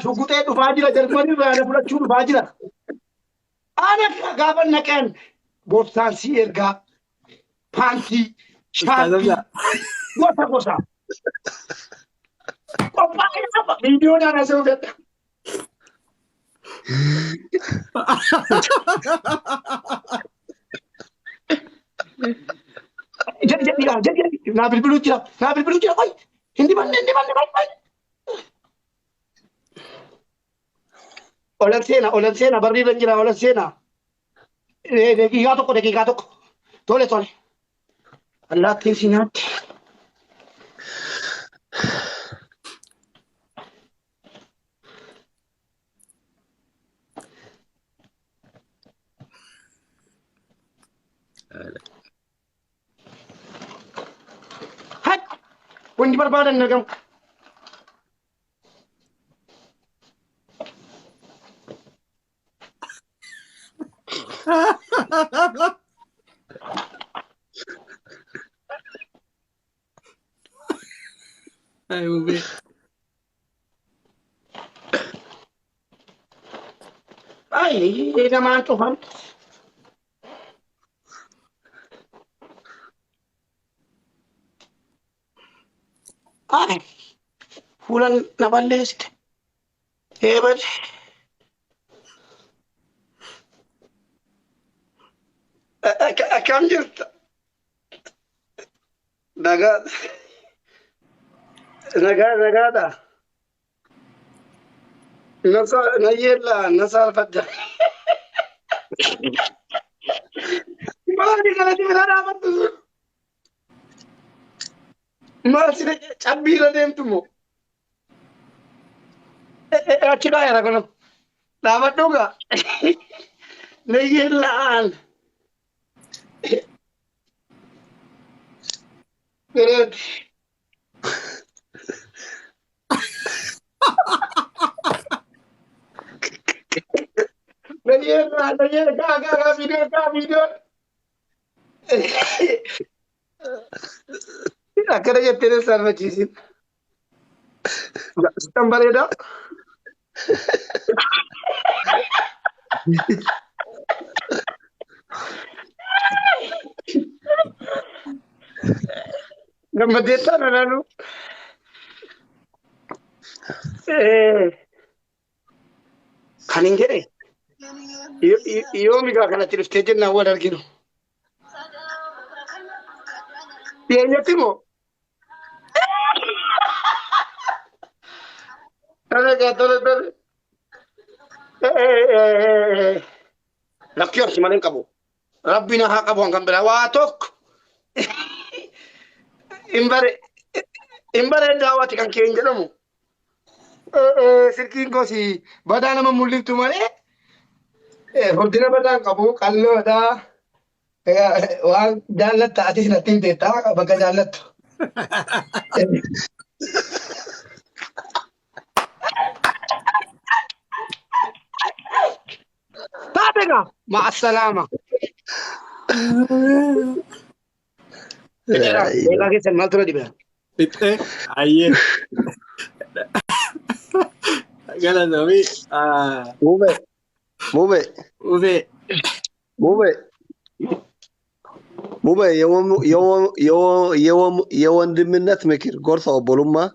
Shuguxee dhufaa jira Jarmanii irraa na fudhachuu dhufaa jira. Ana gaafa naqeen borsaan si ergaa paantii Ustaaz shaarpii Hamzaa. gosa gosa. Qophaa'ee qaba viidiyoodhaan asii fedha. Jedhi jedhi jedhi jedhi naa bilbiluu jira naa bilbiluu jira qoy hin dibanne hin dibanne qoy qoy. Olan seena olan seena barrii irra jira olan seena. Daqiiqaa tokko daqiiqaa tokko. Tole tole. Allaattiin si nyaatti. Haq! Wanti barbaadan hin argamu. Ay, Mubee. Ay, namaan cufan. Ay, fuula na balleessite. Eebade. Akkam jirta? Nagaa nagaa nagaadha. Nasa nayyeella na saalfadda. Maali kanatti bira dhaabattu sun? Maal si cabbii irra deemtu moo? Achi kaa'eera kun. Dhaabadhu gaa. Nayyeellaan. Gareeti. Nayyeellaan nayyeella gaa gaa gaa viidiyoo gaa viidiyoo. Akkana jettee na saalfachiisin. Sittan bareeda. Gammadeettaa na laalu. Kan hin jedhe yoomi gaa kanatti dhuftee jennaan wal arginu. Dhiyeenyatti moo? Tole gaa tole tole. Lakkii horsi malee hin qabu. Rabbi na haa qabu hangan biraa waa tokko. Hin bare hin bareedaa waati kan kee hin jedhamu. Silkiin koos badaa nama mul'iftu malee furdina badaa hin qabu qalloodha. Waan jaallatta atis natti hin teetta bakka jaallattu. Taate gaa ma'assalaama. Beekaa keessan maaltu na dhibe? Fixxee ayyee. Galatoomii. Mube. Mube. Ufee. Mube. Mube የወንድምነት ምክር gorsa obbolummaa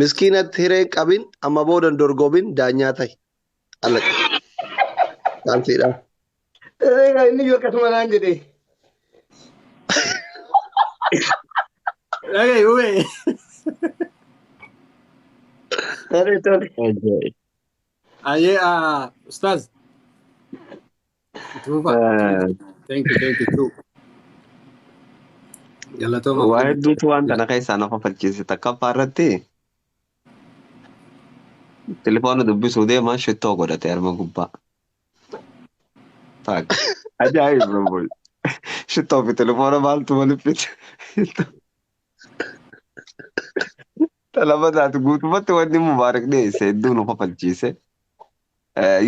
miskiinatti hireen qabin amma booda hin dorgomin daanyaa ta'i. Alaq. Saansiidha. Egaa inni iyyuu akkasuma naan jedhe. Dhaga'i ufee. Tole tole. Ayyee ustaaz. Tuufa. Thank you, thank you too. Galatooma. Waa hedduutu waan kana keessaa na kofalchiise. Takkaffaa irratti telefoona dubbisuu deemaa shittoo godhate harma gubbaa. Taak. Ajaa'iba boy. Shittoo fi telefoona maaltu walitti fide? Talaba taatu guutumatti wanni Mubaarak dhiyeesse hedduu nu kofalchiise.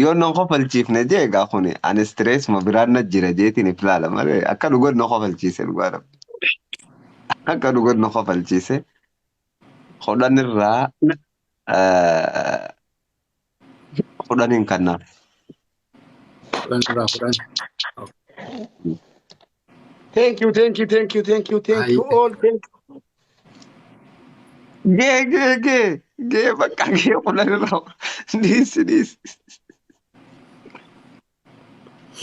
Yoo nan kofalchiifne jee egaa kuni ani stress ma biraan na jira jeetiin if laala malee akka dhugan na kofalchiise dhugaa rabbi. Akka dhugan na kofalchiise. 10 irraa 10n kannaaf. 10 irraa 10. Thank you, thank you, thank you, thank you, thank you all. Thank you. Gee gee gee gee bakka gee 10 irraa dhiisi dhiisi.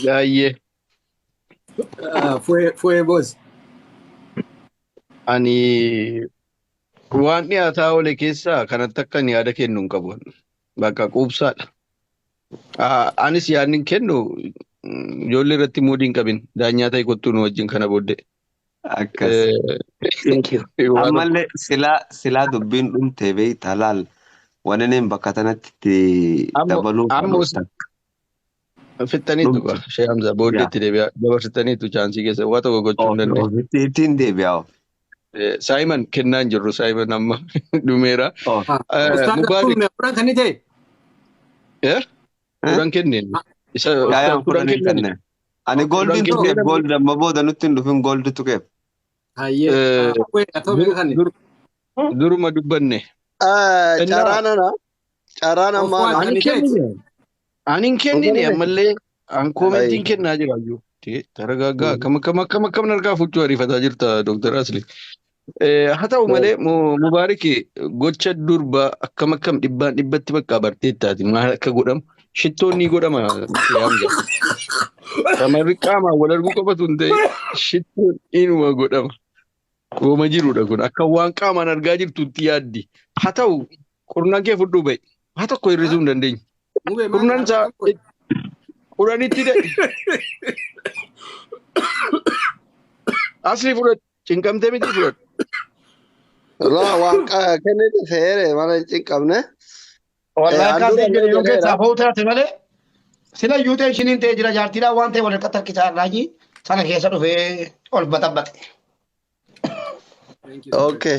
Baay'ee. Fu'ee boos. Ani waan dhiyaataa oole keessaa kanatti akka ani yaada kennu hin qabu. Bakka quubsaadha. Anis yaadni hin kennu ijoollee irratti muudii hin qabin. Daanyaa ta'e kottuu nu wajjin kana booddee. Akkas. Thank you. Ammallee silaa dubbiin dhumtee beektaa laal wanni inni bakka tanatti itti dabaluu Amma fixxaniitu Dhumte. Shee Hamza booddeetti deebi'a. Dabarsitaniitu chaansii keessa waa tokko gochuu hin dandeenye. Ittiin deebi'a. Saayimon kennaa hin jirru. Saayimon amma dhumeera. Ustaaz Mubaarik. Akkuma 10 kan ta'e. 10 kenneen. Isa Yaayaan ustaaz 10 10 kenneen. kenne. Ani gooldiin 10 tuqeef kenneen. gooldi amma booda nutti hin dhufin gooldi tuqeef. Hayyee. Fu'ee atoo meeqa kanne? Duruma dubbanne. Carraan ana. Carraan ammaa Of ana. Ani kennine. Ani hin kennine ammallee an koomentiin kennaa jira iyyuu. Taragaggaa akkam akkam akkam akkam narkaa fuchuu ariifataa jirta Dr. Asli. Haa ta'u malee Mubaarik gocha durba akkam akkam dhibbaan dhibbatti bakka barteettaati maal akka godhamu shittoon ni godhama Hamza. Shamarri qaamaan wal arguu qofatu hin ta'in shittoon inuma godhama. Wooma jirudha kun akka waan qaamaan argaa jirtutti yaaddi. Haa ta'u qurnaan kee fudhuu ba'i. Haa tokko hir'isuu hin dandeenyu. Mubee maal? Kurnaan isaa 10tti ta'e. Asli fudhadhu. Cinqamtee miti fudhadhu. Laa waan kennite seere mana hin cinqabne. Wallahi An akka dura ta'e illee yoo jedheera. keessaa bahu taate malee sila iyyuu ta'e ishiniin ta'e jira jaartiidhaan waan ta'e wal harkatti harkisaa irraayi sana keessa dhufee ol baxabbate. Thank you so much. Okay.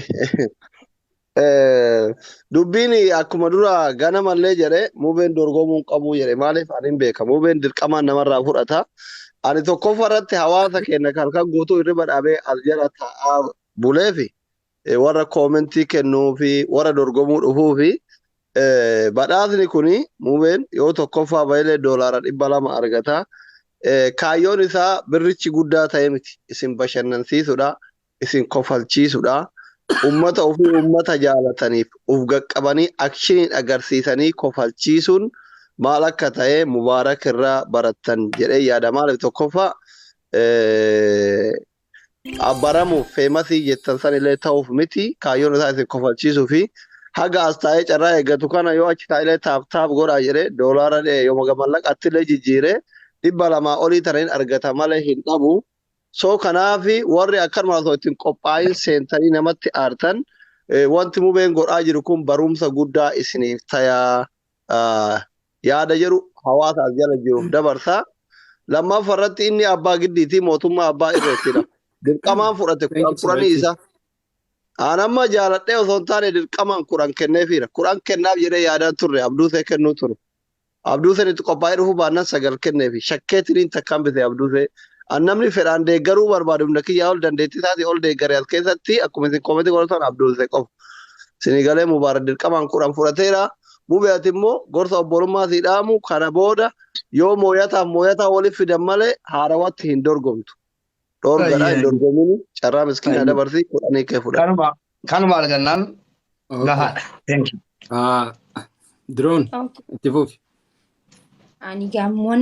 Dubbiin akkuma dura ganamallee jedhe mubeen dorgomuu hin qabu jedhe maaliif ani hin beeka mubeen dirqamaan namarraa fudhata. Ani tokkoffaa irratti hawaasa keenya kan kan guutuu hirriba dhaabee as jala taa'aa buleefi warra koomentii kennuu fi warra dorgomuu dhufuu fi badhaasni kuni mubeen yoo tokkoffaa bahilee $200 argata. Kaayyoon isaa birrichi guddaa ta'e miti isin bashannansiisuudha isin kofalchiisuudha. Ummata ofii ummata jaalataniif uf qaqqabanii akshiniin agarsiisanii kofalchiisuun maal akka ta'e Mubaarak irraa barattan jedhee yaada. Maaliif tokkoffaa abbaramuuf feemasii jettan sanillee ta'uuf miti kaayyoon isaa isin kofalchiisuu fi haga as taa'ee carraa eeggatu kana yoo achi taa'ee taap taap godhaa jedhee doolaara yoo mallaqatti illee jijjiiree 200 olii tana hin argata malee hin dhabu. So kanaafi warri akkanuma osoo ittiin qophaa'in seentanii namatti aartan wanti mubeen godhaa jiru kun barumsa guddaa isiniif tayaa yaada jedhu hawaasa as jala jiruuf dabarsa. Lammaffaa irratti inni abbaa giddiitii mootummaa abbaa irreettidha. Dirqamaan fudhate Thank 10 you so 10 much. isa. Aan amma jaaladhee osoo hin taane dirqamaan 10 kenneefiira. 10 kennaaf jedhee yaadaan turre Abduusee kennuu ture. Abduuseen itti qophaa'ee dhufuu baannaan 9 kenneefi. Shakkeetiniin takkaan bite Abduusee. An namni fedhaan deeggaruu barbaadu humna kiyyaa ol dandeettii isaatii ol deeggare as keessatti akkuma isin koomentii godhatan Abduusee qofa. Sinigalee Mubaarak dirqamaan 10 fudhateera. Mubee ati immoo gorsa obbolummaa sii dhaamu kana booda yoo mooyataaf mooyataa waliif fidan malee haarawatti hin dorgomtu. Dhoorgadhaa hin dorgomini carraa miskiinaa dabarsii 10 kee fudhadhu. Kanuma argannaan Okay. gahaadha. Thank you. Drone Okay. itti fufi. Ani gaammoon